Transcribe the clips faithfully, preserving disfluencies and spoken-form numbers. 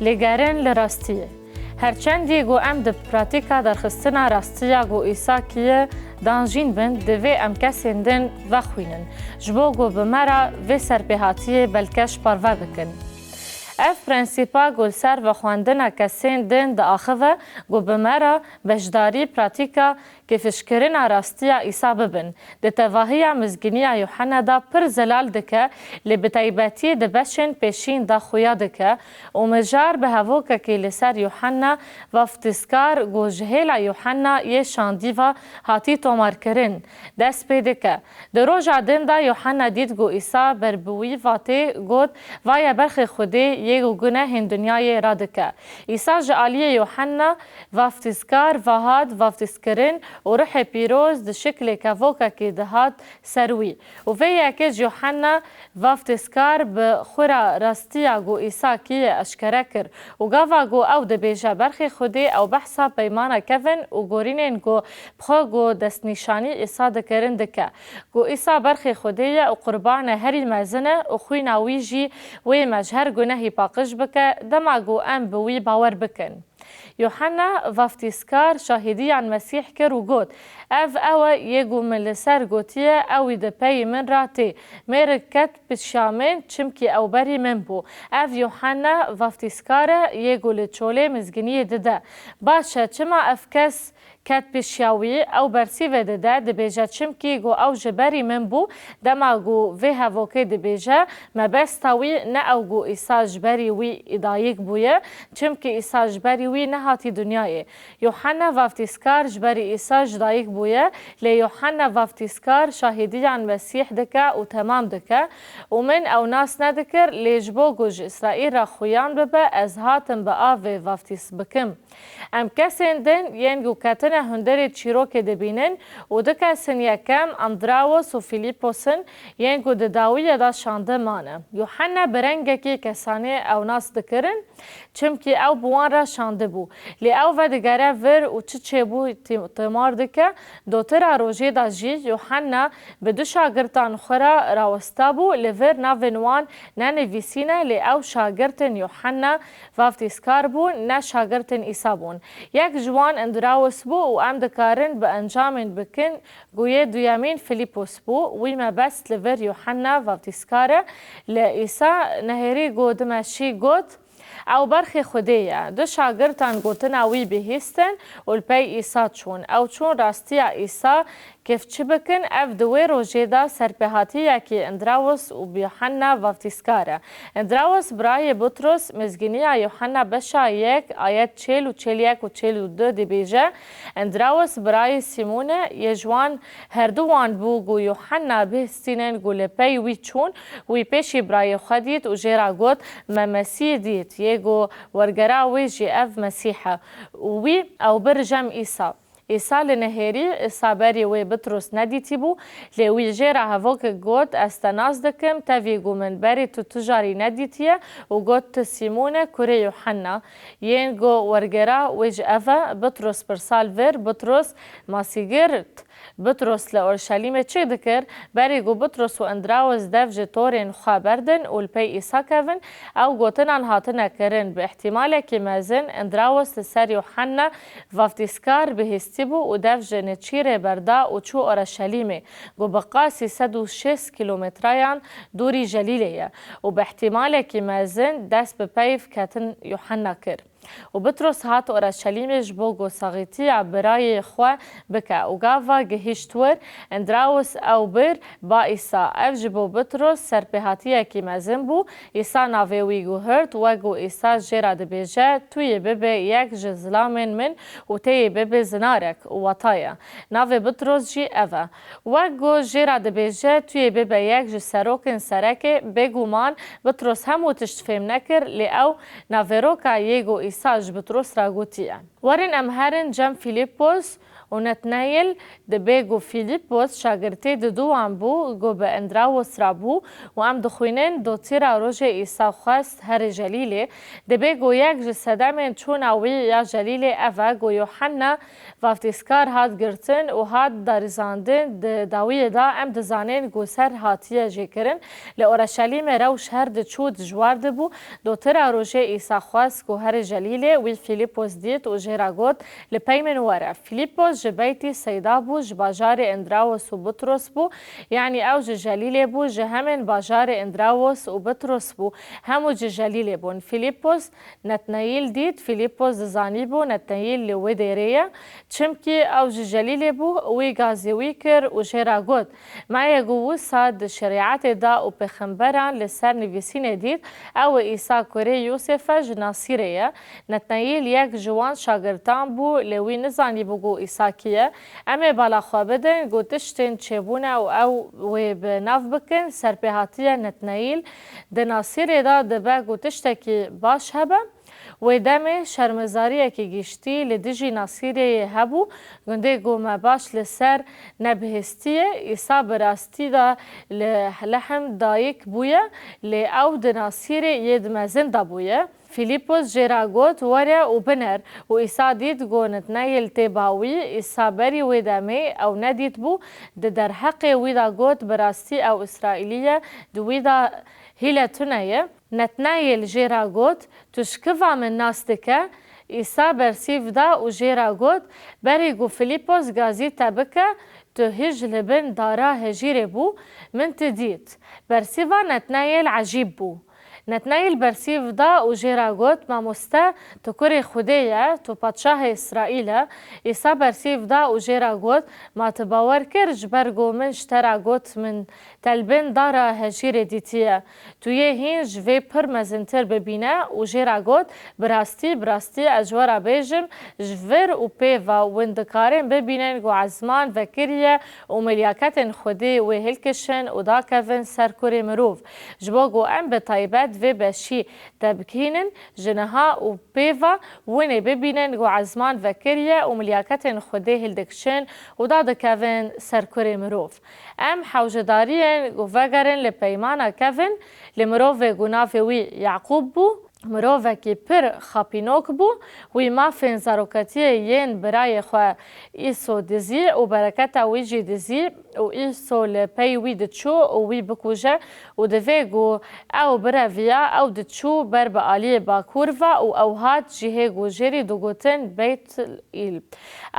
Lêgerin li rastiyê. Her çendî ku em di pratîka derxistina rastiya ku Îsa kiriye de anjîn bin, divê em kesên din vexwînin, ji bo ku bi me re vê serpêhatiyê belkêş parve bikin. Ev prensîpa ku li ser vexwendina kesên din diaxive, ku bi me re beşdarî pratîka kêfişkirina rastiya Îsa bibin. Di tevahiya mizgîniya Yuhanna de pir zelal dike, lê bi taybetî di beşên pêşîn de xuya dike û mijar bi hevokekî li ser Yuhanna Vaftîzkar ku ji hêla Yuhanna yê şandî ve hatî tomarkirin, dest pê dike. Di roja din de Yuhanna dît ku Îsa ber bi wî ve tê, got, Vaye berxê Xwedê yê ku gunehên dinyayê radike. Îsa ji aliyê Yuhanna Vaftîzkar ve hat vaftîzkirin û Ruhê Pîroz di şiklê kevokekî dihat ser wî. Û vê yekê ji Yuhanna Vaftîzkar bi xwe re rastiya ku Îsa kiriye eşkere kir. Û gava ku ew dibêje berxê Xwedê, ew behsa peymana kevin û gorînên ku bi xwe ku destnîşanî Îsa dikirin dike. Ku Îsa berxê Xwedê ye û qurbane herî mezin e û xwîna wî jî wê me ji her gunehî paqij bike, dema ku em bi wî bawer bikin. Yuhanna Vaftîzkar şahîdiyan Mesîh kir û got, Ev ew e yê ku min li ser gotiye, ewî di peyî min re tê. Mêrik ket pişiya min, çimkî ew berî min bû. Ev Yuhanna Vaftîzkar e yê ku li çolê mizgîniyê dide. Baş e, çima ev kes ket pêşiya wî, ew bersîvê dide, dibêje, Çimkî ku ew ji berî min bû, dema ku vê hevokê dibêje, mebesta wî ne ew ku Îsa ji berî wî dayik bûye, çimkî Îsa ji berî wî nehatî dinyayê. Yuhanna Vaftîzkar ji berî Îsa ji dayik bûye, lê Yuhanna Vaftîzkar şahîdiyan Mesîh dike û temam dike, Û min ew nas nedikir, lê ji bo ku ji Îsraîl re xuyan bibe, ez hatim bi avê vaftîz bikim. Em kesên din yên ku ketine hundirê çîrokê dibînin û du kes in, yekem Andrawos û Fîlîpos in, yên ku di dawiyê de şandin mane. Yuhanna bi rengekî kesanê ew nas dikirin, çimkî ew bi wan re şandibû. Lê ew vedigere vir û çi çêbû tî-, tîmar dike. Dotira rojê de jî Yuhanna bi du şagirtan xwe re rawestabû, li vir navên wan nenivîsîne, lê ew şagirtên Yuhanna Vaftîzkar bûn, ne şagirtên Îsa bûn. Yek ji wan Indrawos bû û em dikarin bi encamên bikin ku yê duyemîn Filîpos bû. Wî mebest li vir Yuhanna Vaftîzkar e. Li Îsa nehêrî ku dimeşî got, Ew berxê Xwedê ye. Du şagirtan gotina wî bihîstin û li pey Îsa çûn. Ew çûn rastiya Îsa kêfçi bikin. Ev di wê rojê de serpêhatiyekî Indrawos û Yuhanna Vaftîzkar e. Indrawos birayê Butros, mizgîniya Yuhanna beşa yek, ayet çêl û çêl yek û çêl û du dibêje, Indrawos birayê Sîmon e, yê ji wan herdu wan bû ku Yuhanna bihistînin ku li pey wî çûn. Wî pêşî birayê xwe dît û jê re got, Me Mesîh dît, yê ku wergera wê jî ev Mesîh e. Û wî ew bir cem Îsa. Îsa li nehêrî, Îsa berî wê Bitros nedîtîbû, lê wî jê re hevokek got, Ez te nas dikim, tevî ku min berî tu tu carî nedîtiye, û got, Tu Sîmon e, kurê Yuhanna. Yên ku wergera wê jî ev e. Bitros pirsa li vir, Bitros masî girt. Bitros li Orşelîmê çi dikir? Berî ku Bitros û Indrawos dev ji torên xwe berdin û li pey Îsa kevin, ew gotinan hatine kirin, Bi îhtîmalekî mezin Indrawos li ser Yuhanna Vaftîzkar bihîstîbû û dev ji Nêçîrê berda û çû Orşelîmê, ku bi qasî sed û şêst kîlometreyan dûrî Jelîlê ye û bi îhtîmalekî mezin dest bi peyv ketin Yuhanna kir. Û Bitros hat Orşelîmê ji bo ku saxîtiya birayê xwe bike û gava gihîşt wir, Indrawos ew bir ba Îsa. Ev ji bo Bitros serpêhatiyekî mezin bû. Îsa navê wî guhirt, wek ku Îsa jê re dibêje, Tu yê bibe yek ji zilamên min û tê yê bibe zinarek, wata ye. Navê Bitros jî ev e. Wek ku jê re dibêje, Tu yê bibe yek ji serokên serekê, bêguman Bitros hemû tişt fêm nekir, lê ew navêroka yê ku Îsa ji Bitros re gotiye. Werin em herin cem Fîlîpos û Netneyl. Dibê ku Fîlîpos şagirtê diduwan bû, ku bi Endrawos re bû, û em dixwînin dotira rojê Îsa xwest herê Jelîlê. Dibê ku yek ji sedemên çûna wî ya Jelîlê ev e ku Yohanna Vaftîskar hat girtin û hat darizandin. Di dawiyê de em dizanin ku ser hatiye jêkirin. Li Oreşelîmê rewş her diçû dijwar dibû. Dotira rojê Îsa xwest ku herê Jelîlê, wî Fîlîpos dît û jê re got, Li pey min were. Fîlîpos ji Beytî Seyda bû, ji bajarê Endrawos û Butros bû, yanî ew ji Jelîlê bû, ji hemên bajarê Endrawos û Butros bû. Hemû ji Jelîlê bûn. Fîlîpos Netneyîl dît. Fîlîpos dizanîbû Netneyîl li wê dêrê ye, çimkî ew ji Jelîlê bû. Wî gazî wî kir û jê re got, Me yê ku wisa di şerîetê de û pêxemberan li ser nivîsînê dît, ew ê Îsa kurê Yûsef e, ji Nasîrê ye. Netneyîl yek ji wan şagirtan bû, lê wî nizanîbû ku Îsa kî ye. Em ê bala xwe bidin ku tiştên çêbûne û ew wê bi nav bikin. Serpêhatiya Netneyîl di Nasîrê de dibe ku tiştekî baş hebe. Wê demê şermezariyekî giştî li dijî Nasîreyê hebû, gundê ku me baş li ser nebihîstiye. Îsa bi rastî de li Lehm dayik bûye, lê ew di Nasîrê yê di mezin de bûye. Fîlîpos jê re got, Were û biner. Û Îsa dît ku Netneyl tê ba wî. Îsa berî wê demê ew nedîtbû, di derheqê wî de got, Bi rastî ew Îsraîlî ye, di wî de hîle tune ye. Netneyl jê re got, Tu ji kiva min nas dike? Îsa bersîv da û jê re got, Berî ku Fîlîpos gazî te bike, tu hij li bin dara hejîrê bû, min ti dît. Bersîva Netneyl ecîb bû. Netneyl bersîv da û jê re got, Mamoste, tu kurê Xwedê ye, tu padşahê Îsraîl e. Îsa bersîv da û jê re got, Ma tu bawer kir, ji ber ku min ji te re got, min te li bin dara hejîrê dîtiye. Tu yê hîn ji vê pir mezintir bibîne û jê re got, Bi rastî, bi rastî ez ji we re bêjim, ji vir û pê ve win dikarin bibînin ku ezman vekiriye û milyaketên Xwedê wê hilkişin û dakevin ser kurê mirov. Ji bo ku em bi taybet vê beşî tebkînin, ji niha û pê ve winê bibînin ku ezman vekiriye û milyaketên Xwedê hildikişin û dadikevin ser kurê mirov. Em hewcedariyên ku vegerin li peymana kevin, li mirovê ku navê wî Yaqûb bû, mirovekî pir xapînok bû, wî mafên zaroketiyê yên birayê xwe Îso dizî û bereketa wî jî dizî û Îso li pey wî diçû û wî bikuje û divê ku ew bireviya, ew diçû ber bi aliyê bakur ve û ew hat cihê ku jê rî digotin Beyt îl.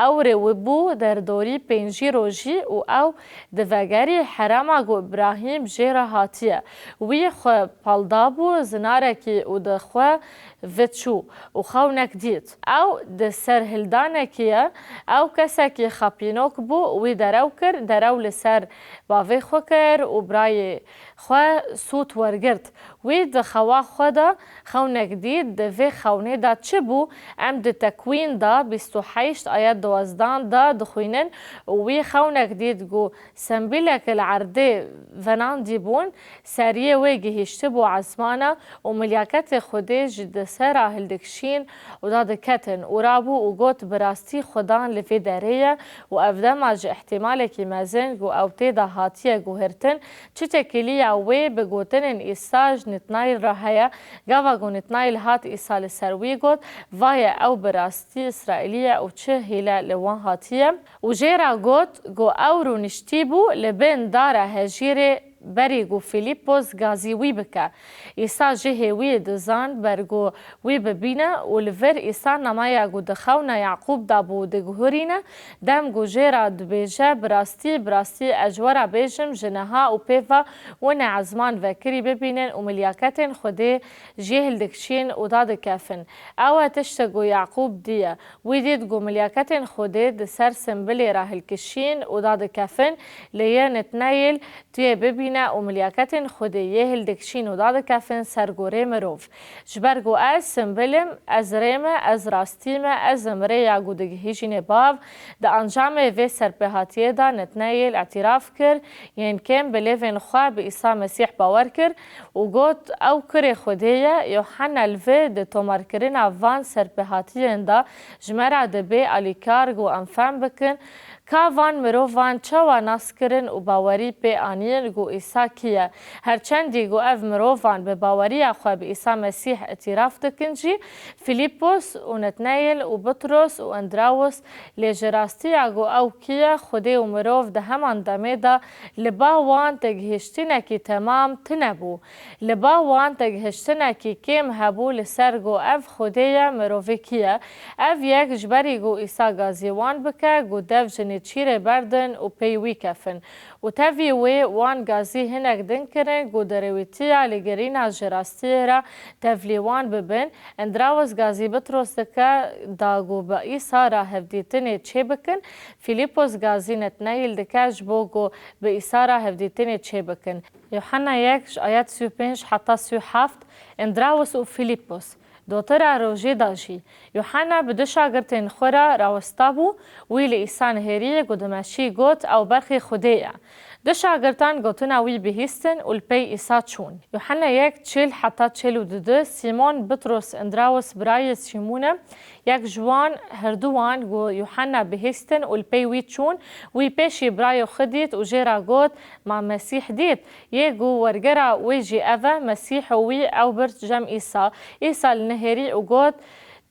Ew rê wî bû derdorî pêncî rojî û ew divegerî herema ku Îbrahîm jê re hatiye. Wî xwe paldabû zinarekî û di xwe ve çû û xewnek dît. Ew di serhildanekî ye. Ew kesekî xapînok bû, wî derew kir, derew li ser bavê xwe kir û birayê xwe sût wergirt. Wî di xewa xwe de xewnek dît, di vê xewnê de çi bû? Em di Tekwîn de bîst û heşt ayet duwazdan de dixwînin û wî xewnek dît ku sembîlek li erdê venandî bûn, seriyê wê gihîştibû ezmana û milyaketê Xwedê ji di ser re hildikişîn û dadiketin û rabû û got, Bi rastî Xudan li vê derê ye û ev dema ji îhtîmalekî mezin ku ew tê de hatiye guhertin, çi tekîliya wê bi gotinên Îsa ji Nitnayl re heye? Gava ku Nitnayl hat Îsa li ser wî got, Vaye ew bi rastî Îsraîlî ye û çi hîle li wan hatiye? Û jê re got ku ew rûniştî bû li bin dara hejîrê berî ku Fîlîpos gazî wî bike. Îsa jihê wî dizan ber ku wî bibîne û li vir Îsa namaya ku di xewna Yaqûb de bû diguhurîne, dem ku jê re dibêje, Bi rastî, bi rastî ez ji we re bêjim, ji niha û pê ve win ê ezman vekirî bibînin û milyaketên Xwedê jê hildikişîn û dadikefin. Ew e tiştek ku Yaqûb diye. Wî dît ku milyaketên Xwedê di ser simbilê re hilkişîn û dadikefin, lê yê Nitneyl tu yê bibîne, û milyaketên Xwedê yê hildikişîn û dadikefin ser gorê mirov. Ji ber ku ez simbil im, ez rê me, ez rastî me, ez im rêya ku digihîjînê bav, di encamê vê serpêhatiyê de Netneyêl îtiraf kir, yên kêm bi lêvên xwe bi Îsa Mesîh bawer kir û got, ew kurê Xwedê ye. Yûhenna li vê di tomarkirina van serpêhatiyên de ji me re dibê alîkar ku em fehm bikin, ka van mirovan çawa nas kirin û bawerî pê aniyin ku Îsa kî ye. Her çendî ku ev mirovan bi baweriya xwe bi Îsa Mesîh îtiraf dikin jî, Filîpos û Netneyl û Bitros û Endrawis lê ji rastiya ku ew kî ye, Xwedê û mirov di heman demê de li ba wan tegihiştinekî temam tune bû. Li ba wan tegihiştinekî kêm hebû li ser ku ev Xwedê ye, mirovê kî ye. Ev yek ji berî ku Îsa gazî wan bike, ku dev ji nêçîrê berdin û pey wî kefin. Û tevî wê wan gazî hinek din kirin, ku di rêwîtiya lêgerîna ji rastiyê re tevlî wan bibin. Endrawis gazî Bitros dike, da ku bi Îsa re hevdîtinê çêbikin. Filîpos gazî Netneyl dike, ji bo ku bi Îsa re hevdîtinê çêbikin. Yûhenna yek ji ayet sî û pênc heta sî û heft, Endrawis û Filîpos. Dotira rojê de jî, Yûhenna bi du şagirtên xwe re rawesta bû, wî li Îsa nihêriyê ku dimeşî got, ew berxê Xwedê ye. Du şagirtan gotina wî bihîstin û li pey Îsa çûn. Yûhenna yek çil heta çil û du, Sîmon Bitros Endrawis birayê Sîmûn e, yek ji wan herduwan ku Yûhenna bihîstin û li pey wî çûn, wî pêşî birayê xwe dît û jê re got, ma Mesîh dît, yê ku wergera wê jî ev e, Mesîh û wî ew bir cem Îsa. Îsa li nihêrî û got,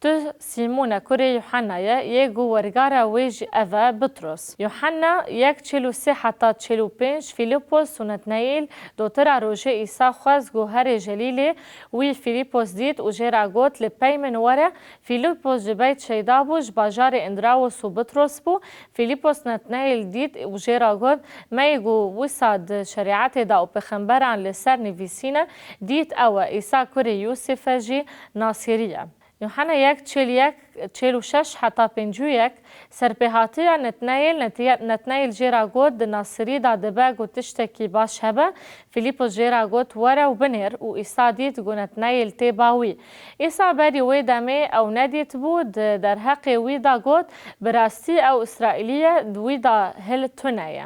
tu Sîmûn e, kurê Yûhenna ye, yê ku wergera wê jî ev e, Bitros. Yûhenna yek çil û sê heta çil û pênc, Filîpos û Netneyl. Dotira rojê Îsa xwest ku herê Jelîlê, wî Filîpos dît û jê re got, li pey min were. Filîpos ji Beyt Şeyda bû, ji bajarê Endrawis û Bitros bû. Filîpos Netneyl dît û jê re got, me yê ku wisa di şerîetê de û pêxemberan li ser nivîsîne, dît ew e, Îsa kurê Yûsif e jî Nasirî ye. Yûhenna yek çil yek, çil û şeş heta pêncî û yek, serpêhatiya Netneyl, Netiye-, Netneyl jê re got, di Nasirî de dibe ku tiştekî baş hebe. Filîpos jê re got, were û binêr, û Îsa dît ku Netneyl tê ba wî. Îsa berî wê demê ew nedîtibû, di derheqê wî de got, bi rastî ew Îsraîlî ye, di wî de hil tune ye.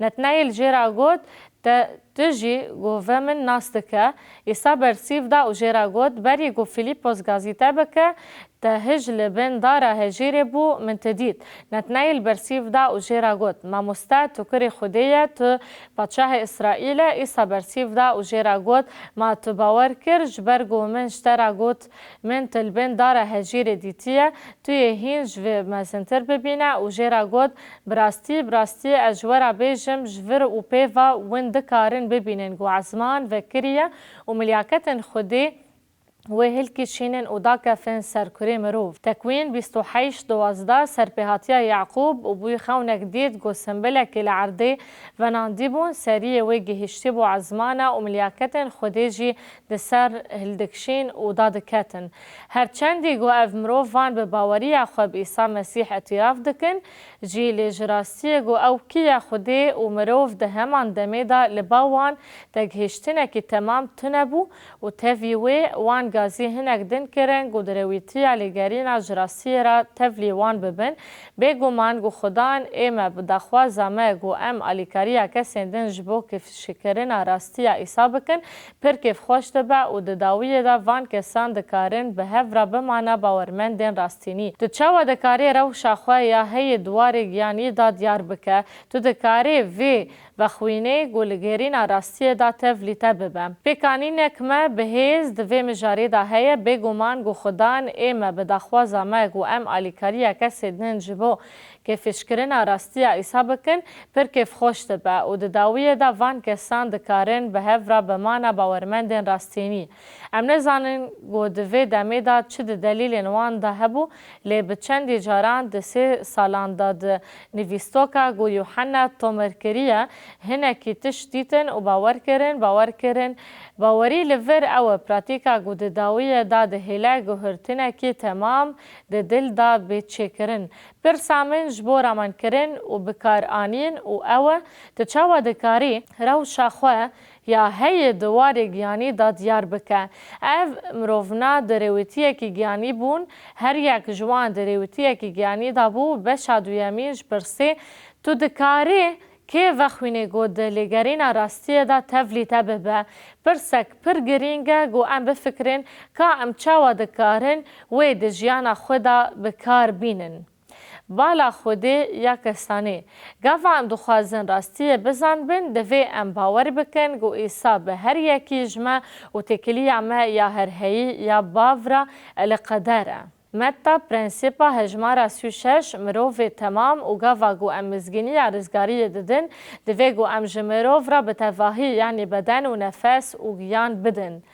Netneyl jê re got, te, tu jî govê min nas dike. Îsa bersîv da û jê re got, berî ku Filîpos gazî te bike, te hij li bin dara hejîrê bû, min te dît. Netneyl bersîv da û jê re got, mamoste, tu kurê Xwedê ye, tu padşahê Îsraîl e. Îsa bersîv da û jê re got, ma tu bawer kir, ji ber ku min ji te re got, min tu li bin dara hejîrê dîtiye, tu yê hîn ji vê mezintir bibîne û jê re got, bi rastî, bi rastî ez ji we re bêjim, ji vir û pê ve win dikarin bibînin ku ezman vekiriye û milyaketên Xwedê wê hilkişînin û dakefin ser kurê mirov. Tekwîn bîst û heşt duwazdeh, serpêhatiya Yaqûb û bûyî xewnek dît ku simbilekê li erdê venandîbûn, seriyê wê gihiştîbû ezmana û milyaketên Xwedê jî di ser hildikişîn û dadiketin. Her çendî ku ev mirovan bi baweriya xwe bi Îsa Mesîh îtiraf dikin jî, lê ji rastiyê ku ew kî ye Xwedê û mirov di heman demê de li ba wan tegihiştinekî temam tune bû û tevî wê wan gazî hinek din kirin ku di rêwîtiya lêgerîna ji rastiyê re tevlî wan bibin. Bêguman ku Xudan ê me bi daxwaza me ku em alîkariya kesên din ji bo kêfşikirina rastiya Îsa bikin, pir kêfxweş dibe û di dawiyê de van kesan dikarin bi hev re bimane bawermendên rastînî. Tu çawa dikarî rewşa xwe ya heyî di warê giyanî de diyar bike? Tu dikarî vê vexwînê ku li gerîna rastiyê de tevlî te bibe. Pêkanînek me bi hêz di vê mijarê de heye, bêguman ku Xudan ê me bi daxwaza me ku em alîkariya kesê din ji bo kêfişkirina rastiya Îsa bikin, pir kêfxweş dibe û di dawiyê de van kesan dikarin bi hev re bimane bawermendên rastînî. Em nizanin ku di vê demê de çi di delîlên wan de hebû, lê bi çendî caran di sê salan de di nivîstoka ku Yuhanna tomir kiriye, hinekî tişt dîtin û bawer kirin, bawer kirin. Bawerî li vir ew e, pratîka ku di dawiyê de dihêle guhirtinekî temam di dil de bê çêkirin. Pirsa min ji bo ramankirin û bikaranîn û ew e, tu çawa dikarî rewşa xwe ya heyî di warê giyanî de diyar bike? Ev mirovna di rêwîtiyekî giyanî bûn, her yek ji wan di rêwîtiyekî giyanî de bû. Beşa duyemîn ji pirsê, tu dikarî kê vexwînê ku di lêgerîna rastiyê de tevlî te bibe? Pirsek pir girîng e ku em bifikirin ka em çawa dikarin wê di jiyana xwe de bi kar bînin. Bala Xwedê ya kesanê. Gava em dixwazin rastiyê bizanbin, divê em bawer bikin ku Îsa bi her yekî ji me û têkiliya me ya herheyî ya bav re eleqedar e. Metta, prensîpa hejmara sî û şeş, mirovê temam û gava ku em mizgîniya rizgariyê didin, divê ku em ji mirov re bi tevahî, yanî beden û nefes û giyan bidin.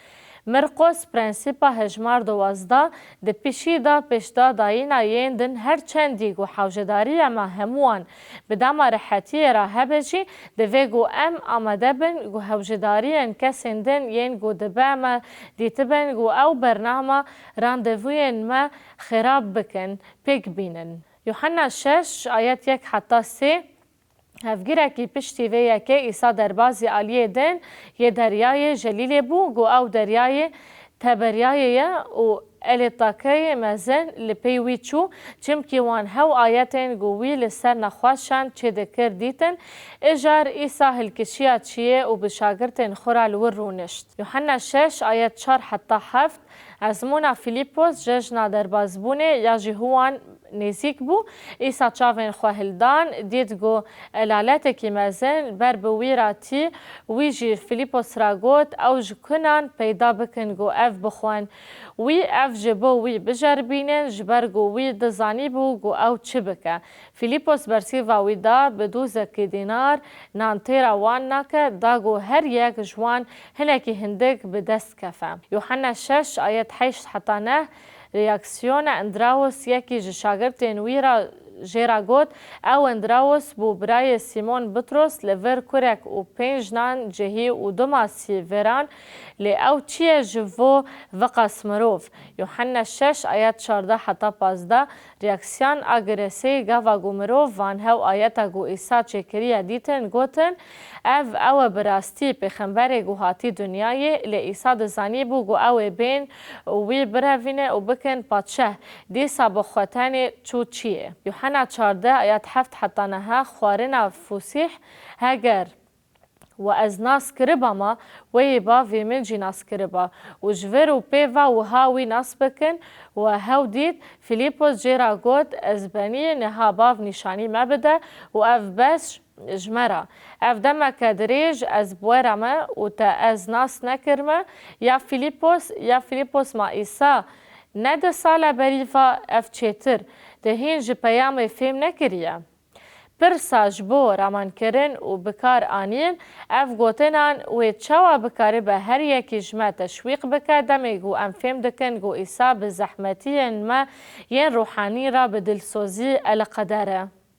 Mirqos, prensîpa hejmar duwazdeh, di pişî de pêşdadayîna yên din, her çendî ku hewcedariya me hemûwan bi dema rehetiyê re hebe jî, divê ku em amade bin ku hewcedariyên kesên din yên ku dibe me dîtibin ku ew bernama randevûyên me xirab bikin, pêk bînin. Yuhanna şeş, ayet yek heta sê. Hevgîrekî piştî vê yekê Îsa derbazî aliyê din yê deryayê Jelîlê bû, ku ew deryayê Teberyayê ye û Elêtakeyê mezin li pey wî çû, çimkî wan hew ayetên ku wî li ser nexweşan çêdikir dîtin. Îcar Îsa hilkişiya çiyê û bi şagirtên xwe re li wir rûnişt. Yuhanna şeş, ayet çar heta heft. Ezmûna Filîpos, cejna derbazbûnê ya jî hûwan nêzîk bû. Îsa çavên xwe hildan, dît ku elaletekî mezin ber bi wî re tî. Wî jî Filîpos re got, ew ji kunan peyda bikin ku ev bixwin. Wî ev ji bo wî biceribînin, ji ber ku wî dizanîbû ku ew çi bike. Filîpos bersîva wî da, bi dûzekî dînar nan têra wan nake, da ku her yek ji wan hinekî hindik bi dest kefe. Yuhanna şeş, ayet heşt heta neh. Reaksiyona Endraos, yekî ji şagirtên wî re jê re got, ew Endraos bû birayê Sîmon Bitros, li vir kurek û pênc nan cihî û du masî veran, lê ew çi ye ji vo viqas mirov? Yuhanna şeş, ayet çardeh heta pazdeh. Reaksiyan a Giresê, gava ku mirov van hew ayeta ku Îsa çêkiriye dîtin, gotin, ev, ew e bi rastî pêxemberê ku hatî dinyayê, lê Îsa dizanîbû ku ew ê bên û wî birevîne û bikin padşeh. Dîsa bi xwe tenê çû çiyê. Yuhanna çardeh, ayet heft heta neh. Xwarina fûsîh, heger we ez nas kiribama, wê yê bavê min jî nas kiriba. Û ji vir û pê ve wiha wî nas bikin. We hew dît, Filîpos jê re got, ez benî niha bav nîşanî me bide û ev bes ji me re. Ev demeke dirêj ez bi we re me û te ez nas nekirime. Ya Filîpos, ya Filîpos, ma Îsa ne du sale berî va ev çêtir, te hîn ji peyamê fêm nekiriye? Pirsa ji bo ramankirin û bikar anîn, ev gotinan wê çawa bikaribe her yekî ji me teşwîq bike, demê ku em fêm dikin ku Îsa bi zehmetiyên me yên ruhanî re bi dilsozî eleqedar e?